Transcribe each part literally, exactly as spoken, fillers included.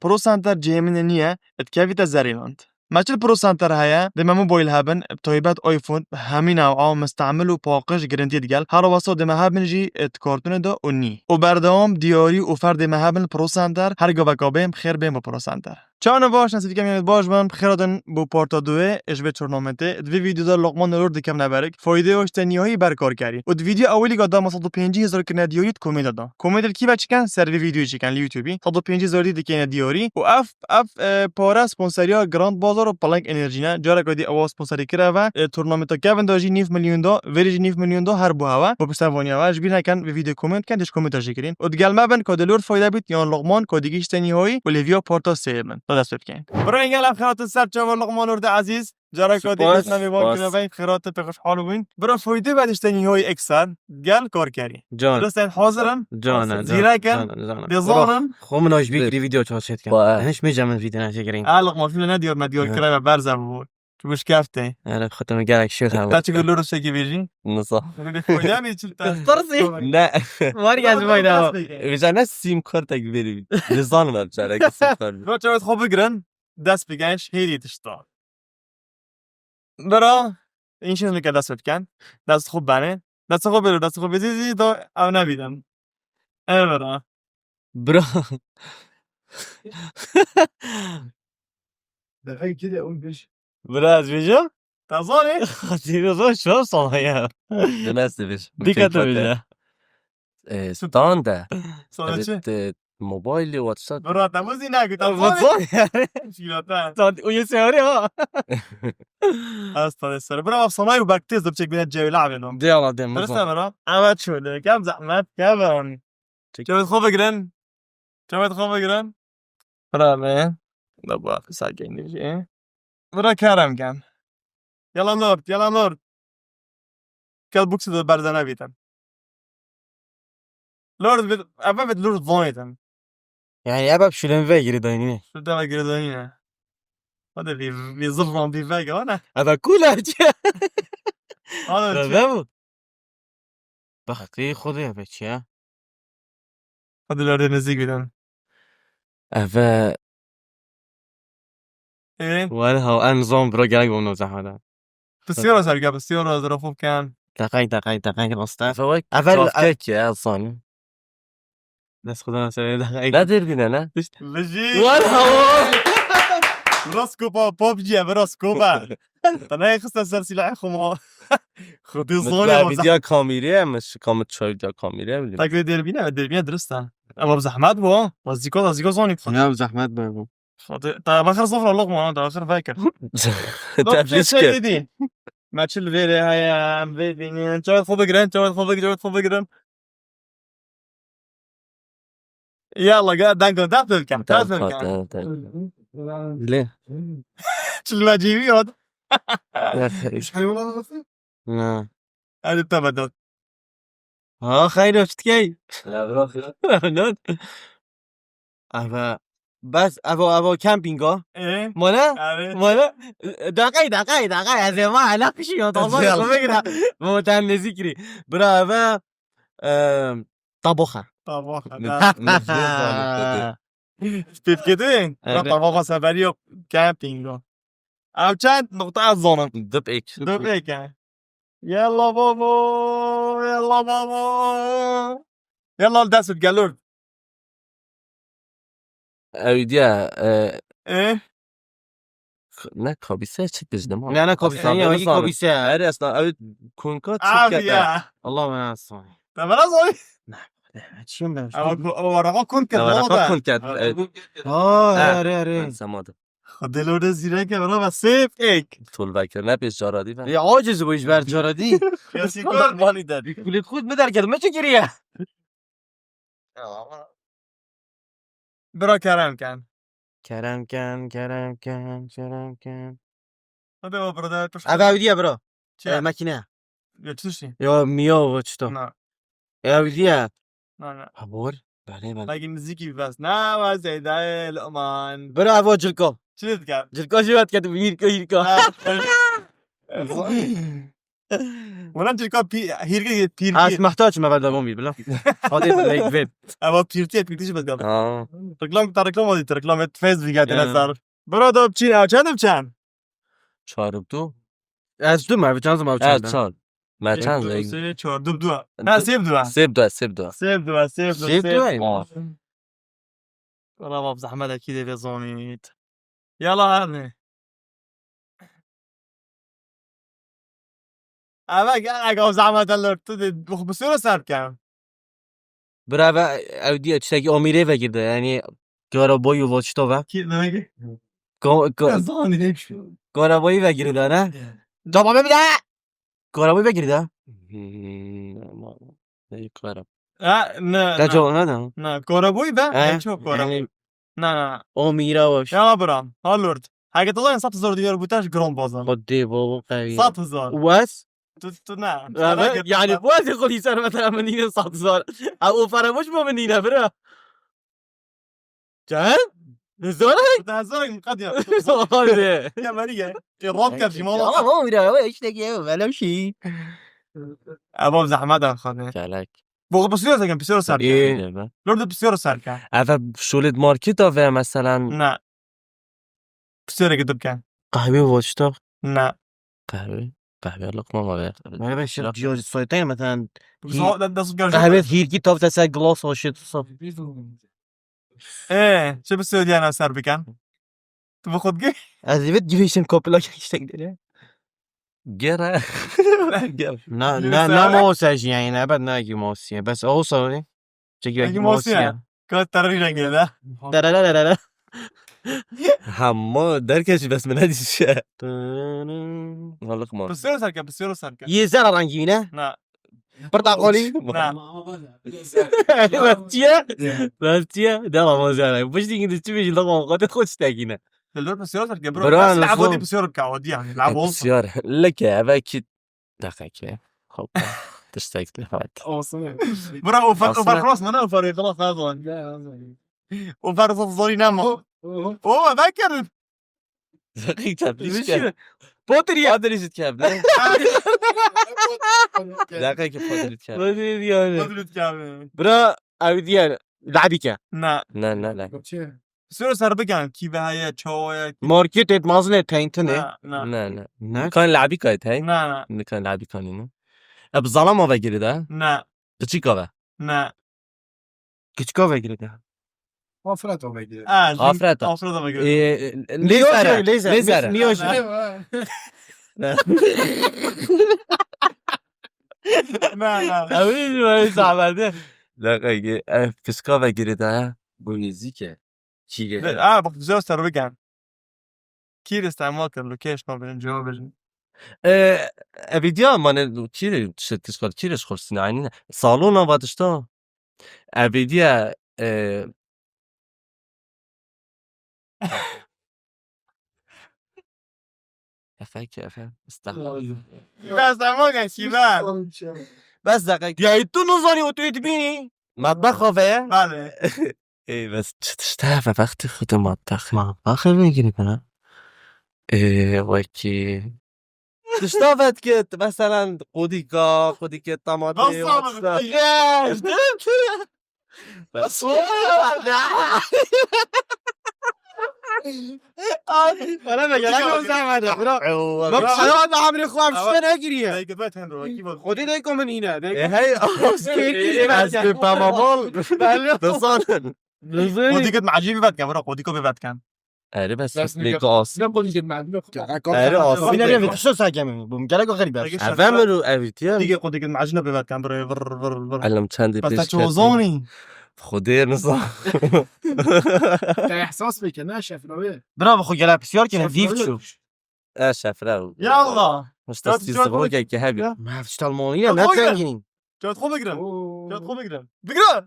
Pro Center cihê min e niye, dikevîte zerî land. Me çil Pro Center heye, dê me mobil hebin, bi taybet iPhone, bi hemî new'a, mistemil û paqij, girintî digel. Her wesa dê me hebin jî, e, di kartûnê de û nî. Û berdewam diyarî û ferdê me hebin Pro Center, her gaveka bên bi xêr bên bo Pro Center. Çawa ne baş, nesî dikem yanî baş bin, bi xêr hatin bo parta duê, ji vê turnamentê. Di vê vîdyoda Loqman û Lord dikem neberik. Faydê û ji te nihayî ber kar kerî. Û di vîdyoya ewilî ga da me sed û pêncî hezar kirine diyarî di komê de da. Komê de li kî ve çikin? Ser vê vîdyoyê çikin li YouTubeî. Sed û pêncî hezar dî dikeyne diyarî. Û ev, ev, e, pare sponseriya Grand Bazar û Palank Enerjî ne. Careke dî ewa sponserî kir eve. E, turnamenta kevin de jî nîv milyon da, verî jî nîv milyon da her bo heve. Bo piştevaniya ve. Ji bîr nekin vê vîdyoyê komê dikin, dê ji komê de jî kirîn. Û digel me bin, ka dê Lord fayde bît, yan Loqman, ka dî gihîşte nihayî û lê vîya parta sê bin. Da dest pê bikin. Bira engel ev xelat ser çava Loqman Lord Ezîz. Careka dî Spas, gotine vê van spas. Kireveyî xêrat te pê xweşhal bûyn. Bira foydê ve diştê nîhoyî ekser gel kar kerî. Can. Destên hazir in. Can, can, Zîrek in. Can, can. Dê zanin. Xwe min aj bî kirî vîdeo çaçet ken. Xwe. Hiç mêce min vîdeo neçe girîn. Elq mafîle ne diyor me diyor kireve berze bu. Tu bişkefte. Hele xwe te min gerek şêr hebû. Ta çi gulur şekî bêjî? Nisa. Foyda mı için ta? Tarzı. Ne. Var ya, fayda. Vêca ne sim kartek verî. Nizanim em çarek sim kart. Roça wet xwe bigirin. Dest bi genç hêrî tişta. Bira, înşî nike dest bikin. Dest xwe bene. Dest xwe bêro, dest xwe bêzî zî do ew nebîdim. Ev bira. Bira. Dexê kî de û biş. Bira, ez bêjim? Te zanî? Xatîre zor şo sana ya. Dine ez dibêjim. Dikkat et bêje. E, stan de. Sana çi? Mobilê, WhatsApp. Bira, te muzî nagot, te WhatsApp yani. Şîrata. Sen uyu seviyor ha. Hasta de ser. Bira, bak sana yu bak tez de çek bine cevle abi no. De Allah de. Bira, bira. Evet şöyle. Kem zahmet, kem. Çek. Çevit xwe bigirin. Çevit xwe bigirin. Bira me. Da bu sakin diye. Bira kerem ken. Yalan Lord, yalan Lord. Gel buksu da berzene biten. Lord bir, eve bir Lord von eten. Yani eve şulen ve geri dönüyor. Şurada ve geri dönüyor. Hadi bir, bir zırhlan bir ve gel ana. Eve kul her şey. Hadi. Ve bu. Bextê Xwedê eve çi ye? Hadi lerdê nêzîk bînin. Eve Ê? Were ha, em zon bro gerek bû no zehmete. Pisiyora serke, pisiyora zirafo bikin. Deqeyk, deqeyk, deqeyk, raste. Eve wek Eve kafkek ye, ez zanî. Dest Xwedê ser deqeyk. Ne derbîne ne? Bijî. Were ha. Rast kopa, PUBG ye, rast kopa. Te ne xiste ser silahê xwe ma. Xwedê zonê. Vîdya kamîrê, em şikam çay vîdya kamîrê bildim. Tak vê derbîne, derbîne dirist e. Ama bi zehmet bu ha. Wa zîko da zîko zonî. Ya bi zehmet be bu. Xwedê, te baxir zofra Loqman, te baxir vekir. Teflîş kir. Me çil vêrê heye, em vê bînin. Çawet xwe bigirin, çawet xwe bigirin, çawet xwe bigirin. Yalla, gel, danko, dest pê bikin, dest pê bikin. Lê. Çilme cîvî yot. Na. Hadi te bedot. Ha, xeyr, hoş dikey. Lan. Eve, bes, evo, evo campinga. E? Mane? Eve. Mane? Daqey, daqey, daqey, ez ê va, ela kişi yo, tamam, xwe bigira. Bu ten nêzî kirî. Bira, eve, e, taboxa. Taboxa, ne, da. Ne, ne zanî xwedê. Pêfkê din? Ra Evet. Taboxa seferiyo campinga. Ev çend nuqta ez zonim. Dip ek. Dip ek, he. Yalla babo, yalla babo. Yalla dest gelur. Ew diye, e, E? Ne kabise çi dizdim ha? Ne, ne kabise, Aslında ya, ne iyi zalim. Kabise. Her esna ew konka Abi çiket ya. Allah bana sağ. Te bana sağ. Ne, ne, çiyim ben? Ama bu, ama araba konka. Ya, araba konka. Ha, ha, ha. Semadı. Xwedê lor de zîrek e, bira, me sêv ek. Tol vekir, ne pêş cara dî ve. Ya, aciz bu iş ber cara dî. Klasik Kurbanî der. Kulît xud mi derked, me çi kiriye? Bira kerem ken. Kerem ken, kerem ken, kerem ken. Hadi o burada tuş. Eve ew diye bira. Çi? E, makine. Ya çi tiştî? Ya miya ve çi to? Na. Ew diye. Na, na. Ha, bor. Belê, belê. Belki muzîkî bibes. Na, wa Zeydayê Luqman. Bira, evo cilko. Çi dikar? Cilko jî wet ket, hîrka, hîrka. Ha. Wala çirka pî-, hîrgê pîrkî. Ez mehtaç me ver devam bî, bila. Hadi, leyk vet. Eva pîrtî ye, pîrtî jî bezgabî. Ha. Reklam, ta reklam hadi, reklam et, fez vîga tene sar. Bira da biçîn, ew çend biçen? Çar û du. Ez du me, çend me, çend. Evet, çar. Me çend? Sê, çar, du, du. Ha, sê bi du. Sê bi du, sê bi du. Sê bi du, sê bi du, sê bi du. Sê bi du. Wala bab zehmet ekî dê vê zonît. Yala herne. Eve gelek ev zehmet e lor tu dê bixu bi sero ser bikem. Bira ve ew diye tiştekî amîrê vegirde, yani garaboyî û vaçito ve. Kî ne ki? Go-, go-, Zanî ne ki? Garaboyî vegirde ne? Cevabı bile. Garaboyî vegirde. Hmm, ama ne yukarı. Ha, ne, Te ne. Cevabı ne de? Ne, garaboyî be? He? Ne çok garaboyî. Yani Na, na. O mîra baş. Ya bira, ha lord. Heke tu zanin sed hezar dînar bûte ji giran bazan. Xwedê baba qewî. Sed hezar. Wes? Tu, tu ne. Evet, yani bu ez xwedî ser mesela min nîne sed hezar. Ha, o para boş mu min nîne bira? Çend? Hezar? Te hezar qet ya. Hadi. Ya beri gel. Ya rap gel, jimala. Ama o mîra, o işte ki, o, böyle bir şey. Ama zahmet ha, hadi. Gelek. Bu, bu sürüyor zaten, bir sürü serken. Lord, bir sürü serken. Eve şulit marketa ve mesela. Ne. Pisêrekê tu bikin. Qehwê û waşta? Ne. Qehwê? Qehwê liqma ma be. Merhaba, şir cihazı soytayım, mesela. Qehwê hîrkî tav te ser gilas hoşê tu saf. Ee, çi bi söyleyene ser bikin? Tu bi xwe digê? Ez ê vê givêşim kopila işte gidelim. Gere. Gere. Na, na, na mawse jî yani, ne, ben ne ki mawsiye. Bes o savunî. Çekî belkî mawsiye. Ka terorî rengê de. Tererererere. Hema derkê jî bes min nedîşe. Vallahi mawsiye. Pisiyoro serke, pisiyoro serke. Yê zera rengî ne? Na. Portakalî? Na. Rastiye? Rastiye? Dema mawsiye. Piştî gidî çi bêjî, lama xwe de xwe tiştekî ne. Dilber pisiyoro serke, bro. Bro, bes labo di pisiyoro ka, o di yani. Labo olsun. Pisiyoro. Leke, eve ki Deqekê. Hoppa. Tiştek lifat. Olsun. Bura o fark, o fark xlas mı ne? O fark xlas ne zaman? O fark zor zor inanma. O ben kerim. Deqek tebliş ke. Potir ya. Potir işit ke. Deqek potir ke. Potir yani. Potir ke. Bura ev diğer. Labike. Ne. Ne ne ne. Sero ser bikin, kî ve heye, çawa ye, kî Marketê, mazinê, teyntine. Ne, ne. Ne, ne. Ne? Kan labîka ye tey? Ne, ne. Ne kan labîka nîne. E, bi zalama ve girî de? Ne. Piçîka ve? Ne. Kiçika ve girî de? Afreta ve girî. Ha, Afreta. Afreta ve girî. E, e, lêzere. Lêzere. Lêzere. Miyoji. Ne. Ne, ne. Ew ê ji me zehmet e. Deqekê, ev piçka ve girî de. Bu nêzîk e. Çî ge. Be, a, bak, güzel soru bikin. Kîr istemal kir, location bêjin, cevap bêjin. E, ev diya mane kîr, tişt, tişt, kîr, xorsin, aynı. Salona va tişta. Ev diya, e, Efe ki, efe. Estağfurullah. Bes, tamam, ya, şive. Bes dakika. Ya, tu nizanî, o tu dibînî. Matbax xwe veye. Bale. Ê, bes çi tişt heve, wextî xwe de matbax. Matbax eve girî bana. Ê, wekî. Tişta vedkit, meselen, qodîka, qodîkê tamatê, Nasıl wexta. Abi? Bana da gelen o zaman da, bro. Bak, hayvan da hamle kuam işte ne giriyor? Dayı, ben sen de bakayım. Xwedê dayko min îne. E, hey, ez bi pemamol. Dizanin. Qodîkit mecî bivet ke, bro, qodîko bivet ke. Erê bes lêka as. Ne qodîkit mecî. Erê as. Bine re vitişo sakemi. Bu gerek o xerîb. Eve mir û evîtiye. Dîge qodîkit mecî ne bivet ke, bro, vır, vır, vır. Elem çendê pêş. Bes te ço zonî. Xwedê nizan. Te ihsas bike, ne şefrawe. Bira, bi xwe gele pisyar kene, dîv çû. E, şefre. Ya Allah. Hişta sî zivroke ki hebî. Ma hişta Almanya, ne zengin. Cat xo bigre. Cat xo bigre. Bigre.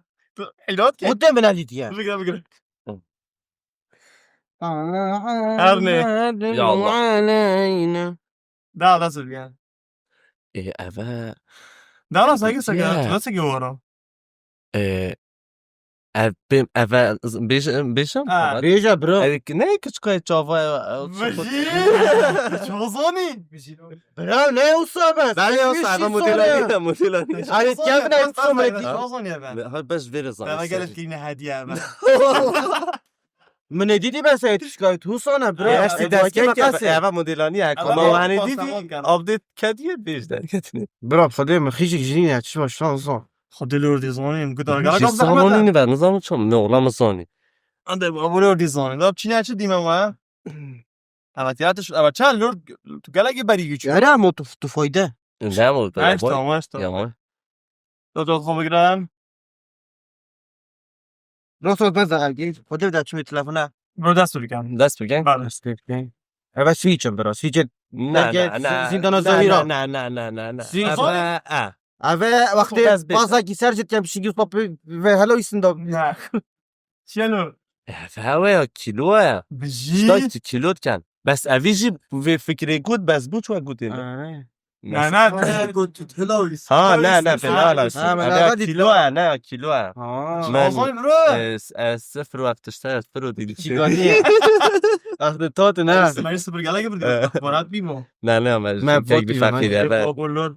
Îlat ke. Mudde min edîtiye. Bigre, bigre. Her ne. Ya Allah. Da, da sirgen. E, eve. Da, da, sagi, sagi. Nasıl ki o ara? E, Ev bêm, ev e, z-, bêj-, bêjim? Ha. Bêje, bro. Ev ki-, ne küçük ay çava, e, e, Çozani. Bro, ne olsa be? Ben ya olsa, ben modela değil, modela değil. Ay, kevin ay, Çozani ya ben. Ha, ben veri zaten. Ben gelip yine hediye ben. Min ê dîtî bes ê tişkayt hûsane, bro. Ê, ez dî dest keke, eva modelaniye, ama wan ê dîtî, update kediye, bêj de ketine. Bro, xwedê min xîşik jinî ne, çi baş, şan zon. Xwedê li wir dî zanîn, gudar. Ji salonî ne ben, nizanim çam, ne ola min zanî. Ande, babo, li wir dî zanîn. Da çi ne, çi dîme wa? Evet, ya, tu, evet, çal, li wir, tu gelekî berî güç. Yara, ama tu, tu fayde. Ne oldu? Eşta, eşta. Yaman. Doktor, xwe bigirin. Doktor, ben zaten geldim. Xwedê de çû telefona. Bro, dest bikin. Dest bikin. Bale. Dest bikin. Evet, switch'im, bro. Switch'in. Na, na, na. Zindana zahira. Na, na, na, na, na. Switch. Eve, e. Eve, wextê bazakî ser jit kem şîgî xwe ve helo îsin da. Na. Çelo. Ev hewe ya kîlo ye. Bijî. Ştay tu kîlo diken. Bes evî jî vê fikrê got, bes bû çwe gotê min. Ne, ne, got tu hilo. Ha, ne, ne, fena la. Ha, ev kîlo ye, ne, kîlo ye. Ha. Azay bro. Ez, ez sıfır wek tişte, sıfır o değil. Çi gani? Ahde tat ne? Sen sıfır gele gibi. Barat bir bu. Ne, ne, ama.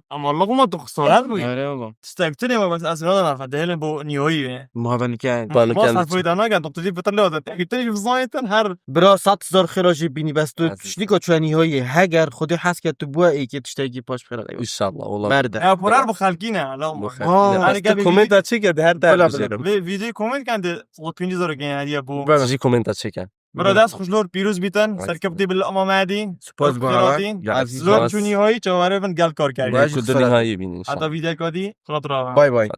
Ama Allah kuma doksan bu. Öyle oğlum. Tiştek tu ne bak, ez ne da nafa, dehilin bu nihoyi. Muhaben ke. Banu kem. Sarfoy da naga, doktor jî bitir lewde. Tek tu jî zaten her. Bira, sat zor xêra jî bînî, bes tu tiştîko çû nihoyê. Heger Xwedê hes ke tu bûye êkê tiştekî paş xêra. İnşallah, ola. Berde. Ya, porar bu xelkî ne, la. Bu xelkî ne. Bes tu komenta çêke, de her der bijerim. Vê video koment kende, o pêncî zor ke hediye bu. Jî komenta çêke. Bira, dest xweş, lor pîroz bîtin, serkefte bi lama me dî. Spas bana. Lor çû nihoyî, çawarê bin gel kar kerdî. Ku di nihoyî bînin inşallah. Heta video kadî, xatir. Bay bay.